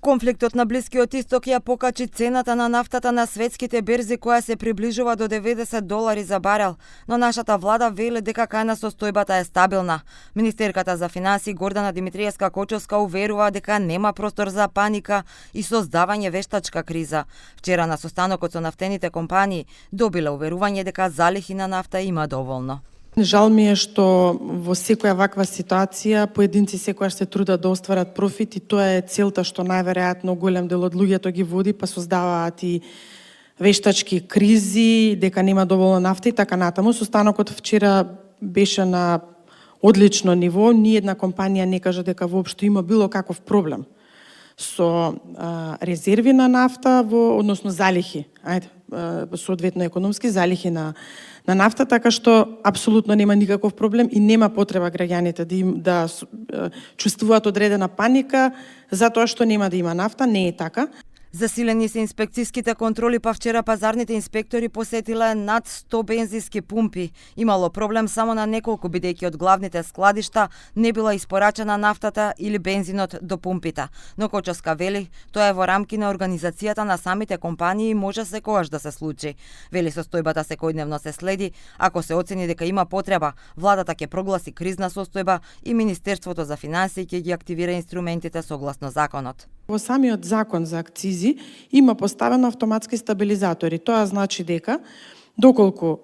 Конфликтот на Блискиот Исток ја покачи цената на нафтата на светските берзи, која се приближува до $90 за барел, но нашата влада вели дека кај нас состојбата е стабилна. Министерката за финансии Гордана Димитриевска-Кочовска уверува дека нема простор за паника и создавање вештачка криза. Вчера на состанокот со нафтените компании добиле уверување дека залихи на нафта има доволно. Жал ми е што во секоја ваква ситуација поединци секогаш се трудат да остварат профит и тоа е целта што најверојатно голем дел од луѓето ги води, па создаваат и вештачки кризи, дека нема доволно нафта и така натаму. Состанокот вчера беше на одлично ниво, ни една компанија не кажа дека воопшто има било каков проблем со резерви на нафта односно залихи, соодветно економски залихи на нафта, така што апсолутно нема никаков проблем и нема потреба граѓаните да чувствуваат одредена паника затоа што нема да има нафта, не е така. Засилени се инспекцијските контроли, па вчера пазарните инспектори посетиле над 100 бензински пумпи. Имало проблем само на неколку, бидејќи од главните складишта не била испорачена нафтата или бензинот до пумпите. Но Кочовска вели, тоа е во рамки на организацијата на самите компании и може секогаш да се случи. Вели состојбата секојдневно се следи, ако се оцени дека има потреба, владата ќе прогласи кризна состојба и Министерството за финансии ќе ги активира инструментите согласно законот. Во самиот закон за акцизи има поставено автоматски стабилизатори. Тоа значи дека доколку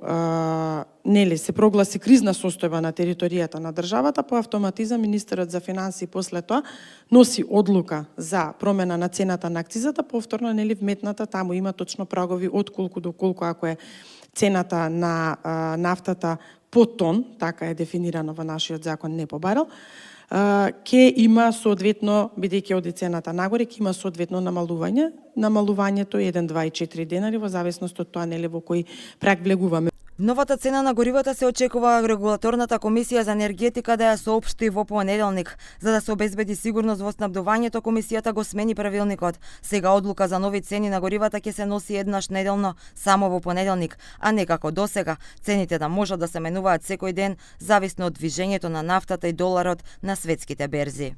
се прогласи кризна состојба на територијата на државата, по автоматизам министерот за финансии после тоа носи одлука за промена на цената на акцизата, повторно вметната таму има точно прагови од колку до колку, ако е цената на нафтата по тон, така е дефинирано во нашиот закон, не по барел, ќе има соодветно, бидејќи оди цената нагоре, ќе има соодветно намалување. Намалувањето е 1, 2 и 4 денари во зависност од тоа во кој праг влегуваме. Новата цена на горивата се очекува регулаторната комисија за енергетика да ја соопшти во понеделник. За да се обезбеди сигурност во снабдувањето, комисијата го смени правилникот. Сега одлука за нови цени на горивата ќе се носи еднаш неделно само во понеделник, а не како досега. Цените да можат да се менуваат секој ден, зависно од движењето на нафтата и доларот на светските берзи.